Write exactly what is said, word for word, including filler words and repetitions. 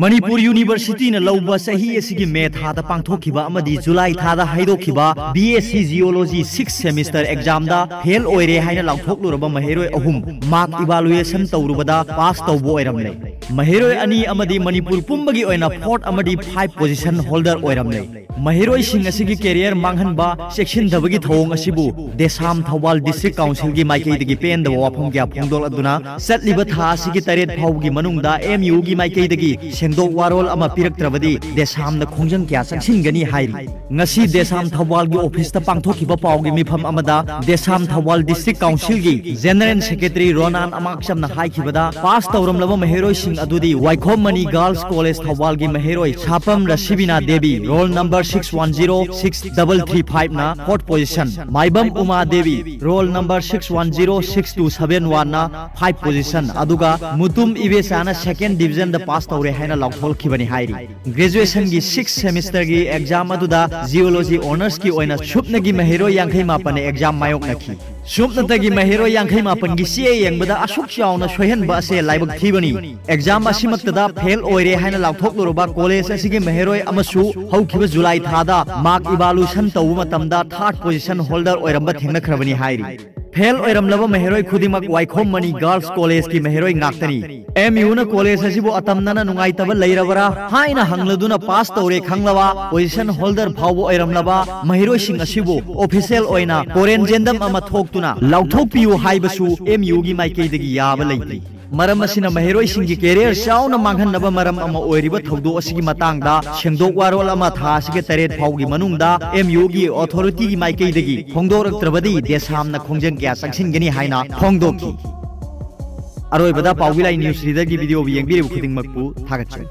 ꯃꯅꯤꯄꯨꯔ ꯌꯨꯅꯤꯚꯔꯁꯤꯇꯤꯅ ꯂꯧꯕ ꯆꯍꯤ ꯑꯁꯤꯒꯤ ꯃꯦ ꯊꯥꯗ ꯄꯥꯡꯊꯣꯛꯈꯤꯕ ꯑꯃꯗꯤ ꯖꯨꯂꯥꯏ ꯊꯥꯗ ꯍꯥꯏꯗꯣꯛꯈꯤꯕ B S C Geology sixth semester examꯗ ꯐꯦꯜ ꯑꯣꯏꯔꯦ ꯍꯥꯏꯅ ꯂꯥꯎꯊꯣꯛꯂꯨꯔꯕ ꯃꯍꯩꯔꯣꯏ ꯑꯍꯨꯝ mark evaluation ꯇꯧꯔꯨꯕꯗ ꯄꯥꯁ ꯇꯧꯕ ꯑꯣꯏꯔꯝꯂꯦ꯫ ꯃꯍꯩꯔꯣꯏ ꯑꯅꯤ ꯑꯃꯗꯤ ꯃꯅꯤꯄꯨꯔ ꯄꯨꯝꯕꯒꯤ ꯑꯣꯏꯅ fourth ꯑꯃꯗꯤ five position holder ꯑꯣꯏꯔꯝꯂꯦ꯫ ꯃꯍꯩꯔꯣꯏꯁꯤꯡ ꯑꯁꯤꯒꯤ career ꯃꯥꯡꯍꯟꯕ, ꯆꯦꯛꯁꯤꯟꯗꯕꯒꯤ ꯊꯧꯑꯣꯡ ꯑꯁꯤꯕꯨ DESAM ꯊꯧꯕꯥꯜ District Councilꯒꯤ ꯃꯥꯏꯀꯩꯗꯒꯤ ꯄꯦꯟꯗꯕ ꯋꯥꯐꯝ ꯀꯌꯥ ꯐꯣꯡꯗꯣꯛꯂꯗꯨꯅ ꯆꯠꯂꯤꯕ ꯊꯥ ꯑꯁꯤꯒꯤ ꯇꯔꯦꯠ ꯐꯥꯎꯕꯒꯤ ꯃꯅꯨꯡꯗ MUꯒꯤ ꯃꯥꯏꯀꯩꯗꯒꯤ ꯁꯦꯡꯗꯣꯛ ꯋꯥꯔꯣꯜ ꯑꯃ ꯄꯤꯔꯛꯇ꯭ꯔꯕꯗꯤ DESAMꯗ ꯈꯣꯡꯖꯪ ꯀꯌꯥ ꯆꯪꯁꯤꯟꯒꯅꯤ ꯍꯥꯏꯔꯤ꯫ ꯉꯁꯤ DESAM ꯊꯧꯕꯥꯜꯒꯤ officeꯇ ꯄꯥꯡꯊꯣꯛꯈꯤꯕ ꯄꯥꯎꯒꯤ ꯃꯤꯐꯝ ꯑꯃꯗ DESAM ꯊꯧꯕꯥꯜ District Councilꯒꯤ General Secretary ꯔꯣꯅꯥꯟ ꯑꯃꯥꯛꯆꯝꯅ ꯍꯥꯏꯈꯤꯕꯗ, ꯄꯥꯁ ꯇꯧꯔꯝꯂꯕ ꯃꯍꯩꯔꯣꯏꯁꯤꯡ ꯑꯗꯨꯗꯤ ꯋꯥꯏꯈꯣꯝ ꯃꯅꯤ Girls College ꯊꯧꯕꯥꯜꯒꯤ ꯃꯍꯩꯔꯣꯏ ꯁꯥꯄꯝ ꯔꯁꯤꯕꯤꯅꯥ Devi, roll number six one zero six double three fiveꯅ fourth position, ꯃꯥꯏꯕꯝ ꯎꯃꯥ Devi, roll number six one zero six two seven oneꯅ five position, ꯑꯗꯨꯒ ꯃꯨꯇꯨꯝ ꯏꯕꯦꯆꯥꯅ second divisionꯗ ꯄꯥꯁ ꯇꯧꯔꯦ ꯍꯥꯏꯅ ꯂꯥꯎꯊꯣꯛꯈꯤꯕꯅꯤ ꯍꯥꯏꯔꯤ꯫ Graduationꯒꯤ sixth semesterꯒꯤ exam ꯑꯗꯨꯗ Geology honoursꯀꯤ ꯑꯣꯏꯅ ꯁꯨꯞꯅꯒꯤ ꯃꯍꯩꯔꯣꯏ ꯌꯥꯡꯈꯩ ꯃꯥꯄꯟꯅ exam ꯃꯥꯌꯣꯛꯅꯈꯤ꯫ ꯁꯨꯞꯅꯇꯒꯤ ꯃꯍꯩꯔꯣꯏ ꯌꯥꯡꯈꯩ ꯃꯥꯄꯟꯒꯤ ꯆꯦ ꯌꯦꯡꯕꯗ ꯑꯁꯨꯛ ꯆꯥꯎꯅ ꯁꯣꯏꯍꯟꯕ ꯑꯁꯦ ꯂꯥꯏꯕꯛ ꯊꯤꯕꯅꯤ꯫ Exam ꯑꯁꯤꯃꯛꯇꯗ ꯐꯦꯜ ꯑꯣꯏꯔꯦ ꯍꯥꯏꯅ ꯂꯥꯎꯊꯣꯛꯂꯨꯔꯕ college ꯑꯁꯤꯒꯤ ꯃꯍꯩꯔꯣꯏ ꯑꯃꯁꯨ ꯍꯧꯈꯤꯕ ꯖꯨꯂꯥꯏ ꯊꯥꯗ mark evaluation ꯇꯧꯕ ꯃꯇꯝꯗ third position holder ꯑꯣꯏꯔꯝꯕ ꯊꯦꯡꯅꯈ꯭ꯔꯕꯅꯤ ꯍꯥꯏꯔꯤ꯫ ꯐꯦꯜ ꯑꯣꯏꯔꯝꯂꯕ ꯃꯍꯩꯔꯣꯏ ꯈꯨꯗꯤꯡꯃꯛ ꯋꯥꯏꯈꯣꯝ ꯃꯅꯤ Girls Collegeꯀꯤ ꯃꯍꯩꯔꯣꯏ ꯉꯥꯛꯇꯅꯤ꯫ MUꯅ college ꯑꯁꯤꯕꯨ ꯑꯇꯝꯅꯅ ꯅꯨꯡꯉꯥꯏꯇꯕ ꯂꯩꯔꯕ꯭ꯔꯥ ꯍꯥꯏꯅ ꯍꯪꯂꯗꯨꯅ ꯄꯥꯁ ꯇꯧꯔꯦ ꯈꯪꯂꯕ, position holder ꯐꯥꯎꯕ ꯑꯣꯏꯔꯝꯂꯕ ꯃꯍꯩꯔꯣꯏꯁꯤꯡ ꯑꯁꯤꯕꯨ official ꯑꯣꯏꯅ ꯀꯣꯔꯦꯟꯖꯦꯟꯗꯝ ꯑꯃ ꯊꯣꯛꯇꯨꯅ ꯂꯥꯎꯊꯣꯛꯄꯤꯌꯨ ꯍꯥꯏꯕꯁꯨ MUꯒꯤ ꯃꯥꯏꯀꯩꯗꯒꯤ ꯌꯥꯕ ꯂꯩꯇꯦ꯫ ꯃꯔꯝ ꯑꯁꯤꯅ ꯃꯍꯩꯔꯣꯏꯁꯤꯡꯒꯤ career ꯆꯥꯎꯅ ꯃꯥꯡꯍꯟꯅꯕ ꯃꯔꯝ ꯑꯃ ꯑꯣꯏꯔꯤꯕ ꯊꯧꯗꯣꯛ ꯑꯁꯤꯒꯤ ꯃꯇꯥꯡꯗ ꯁꯦꯡꯗꯣꯛ ꯋꯥꯔꯣꯜ ꯑꯃ ꯊꯥ ꯑꯁꯤꯒꯤ ꯇꯔꯦꯠ ꯐꯥꯎꯒꯤ ꯃꯅꯨꯡꯗ MUꯒꯤ authorityꯒꯤ ꯃꯥꯏꯀꯩꯗꯒꯤ ꯐꯣꯡꯗꯣꯔꯛꯇ꯭ꯔꯕꯗꯤ DESAMꯅ ꯈꯣꯡꯖꯪ ꯀꯌꯥ ꯆꯪꯁꯤꯟꯒꯅꯤ ꯍꯥꯏꯅ ꯐꯣꯡꯗꯣꯛꯈꯤ꯫ ꯑꯔꯣꯏꯕꯗ ꯄꯥꯎꯕꯤ ꯂꯥꯏ news readerꯒꯤ videoꯕꯨ ꯌꯦꯡꯕꯤꯔꯤꯕ ꯈꯨꯗꯤꯡꯃꯛꯄꯨ ꯊꯥꯒꯠꯆꯔꯤ꯫